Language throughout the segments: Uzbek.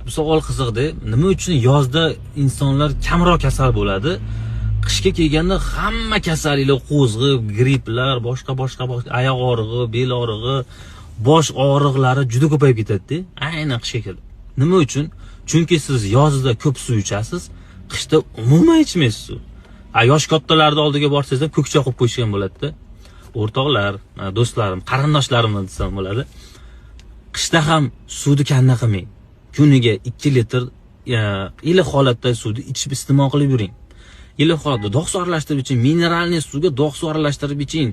Bu savol qiziqda. Nima uchun yozda insonlar kamroq kasal bo'ladi? Qishga kelganda hamma kasalliklar qo'zg'ib, gripplar, boshqa boshqa boshqa oyoq og'rig'i, bel og'rig'i, bosh og'riqlari juda ko'payib ketadi-da. Aynan qishga kelib. Nima uchun? Chunki siz yozda ko'p suv ichasiz, qishda umuman ichmaysiz suv. A yosh kattalarni oldiga borsangiz ham ko'k choy qilib qo'yishgan bo'ladi-da. O'rtoqlar, do'stlarim, qarindoshlarim desam bo'ladi. Qishda ham suvni kanda qilmang. Kuniga 2 litr iliq holatda suvni ichib iste'mol qilib yuring. Iliq holatda dog' suv aralashtirib iching, минеральный suvga dog' suv aralashtirib iching.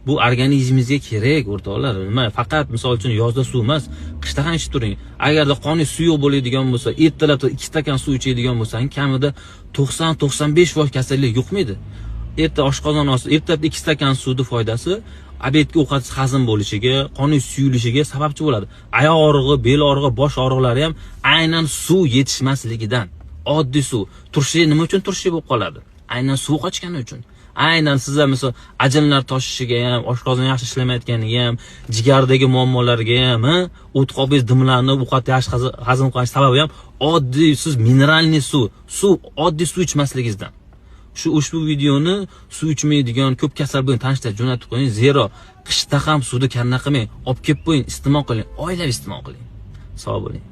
Bu organizmingizga kerak, o'rtoqlar. Nima, faqat misol uchun yozda suv emas, qishda ham ichib turing. Agarda qoningiz suyuq bo'ladigan bo'lsa, ertalabda 2 stakan suv ichadigan bo'lsang, kamida 90-95% kasallik yuqmaydi. Erta oshqozon osti, ertalab 2 stakan suvni foydasi обед ga ovqat hazm bo'lishiga, qoningiz suyulishiga sababchi bo'ladi. Oyoq og'rig'i, bel og'rig'i, bosh og'riqlari ham aynan suv yetishmasligidan. Oddiy suv. Turshak nima uchun turshak bo'lib qoladi? Aynan suv qochgani uchun. Aynan sizlar misol ajinlar toshishiga ham, oshqozon yaxshi ishlamayotganiga ham, jigardagi muammolarga ham, o't qobingiz dimlanib, ovqat yaxshi hazm qilish sababi ham oddiy siz минеральный suv, oddiy suv ichmasligingizdan. Shu ushbu videoni suv ichmaydigan, ko'p kasal bo'lgan tanishlar jo'natib qo'ying, zero qishda ham suvni kanda qilmang, olib kelib qo'ying, iste'mol qiling, oilaviy iste'mol qiling. Sog' bo'ling.